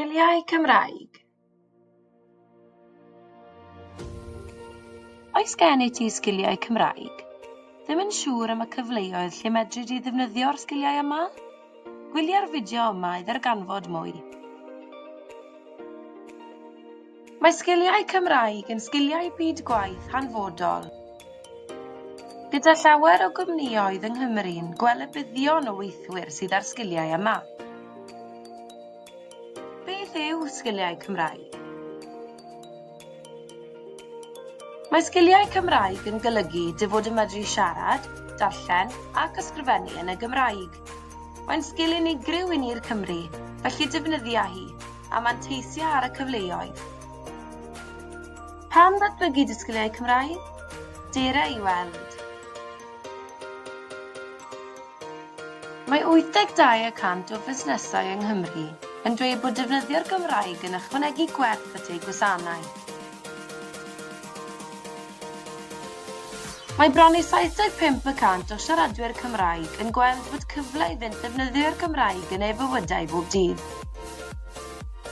Sgiliau Cymraeg. Oes gen i ti sgiliau Cymraeg? Ddim yn siŵr am y cyfleoedd lle medri di ddefnyddio'r sgiliau yma? Gwylia'r fideo yma i ddarganfod mwy. Mae sgiliau Cymraeg yn sgiliau byd gwaith hanfodol. Gyda llawer o gwmnïoedd yng Nghymru'n gweld y buddion o weithwyr sydd â'r sgiliau yma. Beth yw sgiliau Cymraeg? Mae sgiliau Cymraeg yn golygu dy fod yn medru siarad, darllen ac ysgrifennu yn y Gymraeg. Mae'n sgil unigryw i ni'r Cymry, felly defnyddia hi, a manteisia ar y cyfleoedd. Pam ddatblygu dy sgiliau Cymraeg? Dere i weld. Mae 82 y cant o fusnesau yng Nghymru yn dweud bod defnyddio'r Gymraeg yn ychwanegu gwerth at eu gwasanaeth. Mae bron i 75 y cant o siaradwyr Cymraeg yn gweld bod cyfle iddynt ddefnyddio'r Gymraeg yn eu bywydau bob dydd.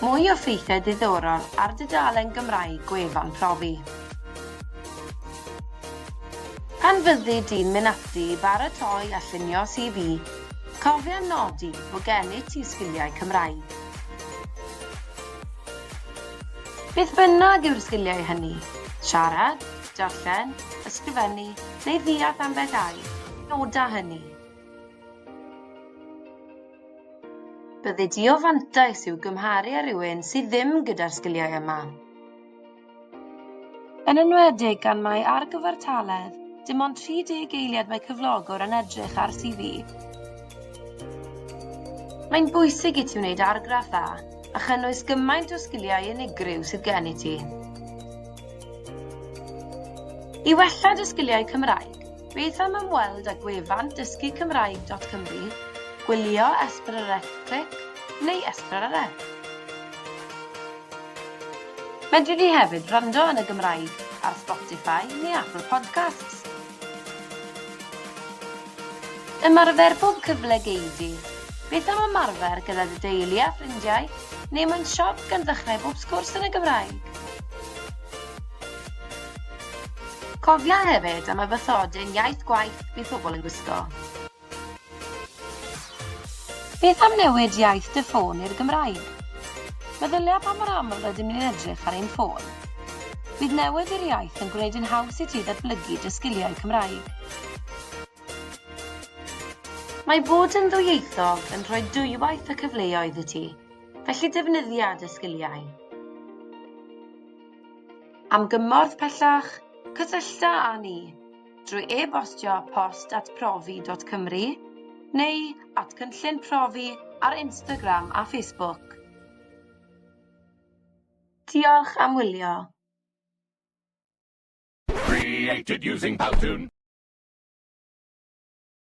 Mwy o ffeithiau diddorol ar dudalen Gymraeg gwefan Profi. Pan fyddi di'n mynd ati i baratoi a llunio CV, cofia nodi bod gennyt ti sgiliau Cymraeg. Beth bynnag yw'r sgiliau hynny, siarad, darllen, ysgrifennu neu ddeall ambell air, noda hynny. Byddi di o fantais i'w gymharu â rhywun sydd ddim gyda'r sgiliau yma. Yn enwedig gan mai ar gyfartaledd, dim ond 30 eiliad mae cyflogwr yn edrych ar CV. Mae'n bwysig i ti wneud argraff dda a chynnwys gymaint o sgiliau unigryw sydd gen i ti. I wella dy sgiliau Cymraeg, Beth am ymweld â gwefan dysgucymraeg.cymru, gwylio S4C Clic neu S4C? Medri di hefyd wrando yn y Gymraeg ar Spotify neu Apple Podcasts. Ymarfer bob cyfle gei di. Beth am ymarfer gyda dy deulu a ffrindiau, neu mewn siop gan ddechrau bob sgwrs yn y Gymraeg? Cofia hefyd am y bathodyn iaith gwaith bydd pobl yn gwisgo. Beth am newid iaith dy ffôn i'r Gymraeg? Meddylia pa mor aml rydym ni'n edrych ar ein ffôn. Bydd newid i'r iaith yn gwneud yn haws i ti ddatblygu dy sgiliau Cymraeg. Mae bod yn ddwyieithog yn rhoi dwywaith y cyfleoedd i ti, felly defnyddia dy sgiliau. Am gymorth pellach, cysyllta â ni drwy e-bostio post at profi.cymru neu at Cynllun Profi ar Instagram a Facebook. Diolch am wylio. Created using Powtoon.